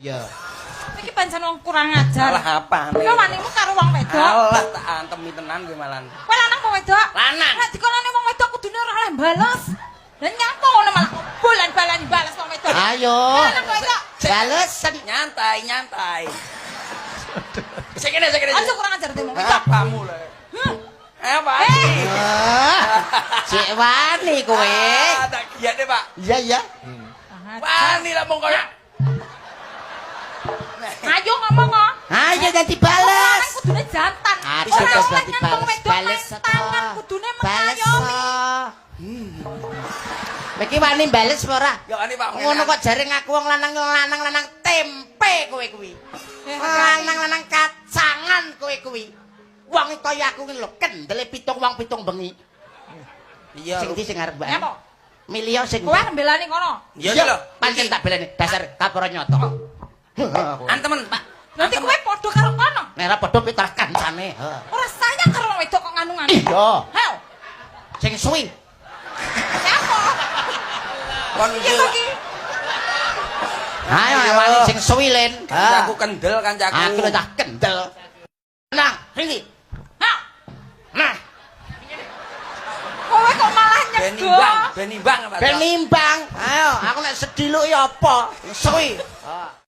Iya. Iki pancen wong kurang ajar. Alah apa? Kowe wanimu karo wong wedok. Alah tak antemi tenan kowe malan. Kowe lanang apa wedok? Lanang. Nek dikolane wong wedok kudune ora oleh bales. Lah nyapa ngono malah bolan-balani bales wong wedok. Ayo. Kowe lanang apa wedok? Balesen. Nyantai, nyantai. Sing kene, sing kene. Aja kurang ajar demo wedok. Apamu le? Hmm. Apa Eh. iki? Ah, Cek wani kowe. Ah, tak giyane, Pak. Iya, iya. Wani lah mung koyo. Ayo ngomong kok. Ayo ganti Wong lanang bales. kudune jantan. Aduh, Ora kok oleh ganti nyentuh bales. wedok Bales main tangan kudune Bales. mengayomi. Iki wani bales apa ora? Ya wani, Pak. Ngono kok jare ngaku wong lanang lanang lanang tempe kowe kuwi. Eh, Lanang-lanang kacangan kowe kuwi. Wong kaya aku ngene lho, kendele pitung wong pitung bengi. Iya. Sing ndi sing arep mbak? Nyapa? Milio sing Kowe arep mbelani kono. Iya lho. Pancen tak belani dasar kaporo nyoto. Antemen, Pak. Berarti kowe padha karo kono. Nek ora padha pitrah kancane. Ora sayang karo wong wedok kok nganu-nganu. Iya. Heo. Sing suwi. Siapa? Kon Piye to ki? Ayo wani sing suwi len. Kancaku kendel kancaku. Aku lho cah kendel. Nang, sing Hah? Nah, Kowe kok malah Ben nyego. nimbang, ben nimbang, Pak. ben nimbang. Ayo, aku nek sediluk ya apa? Suwi.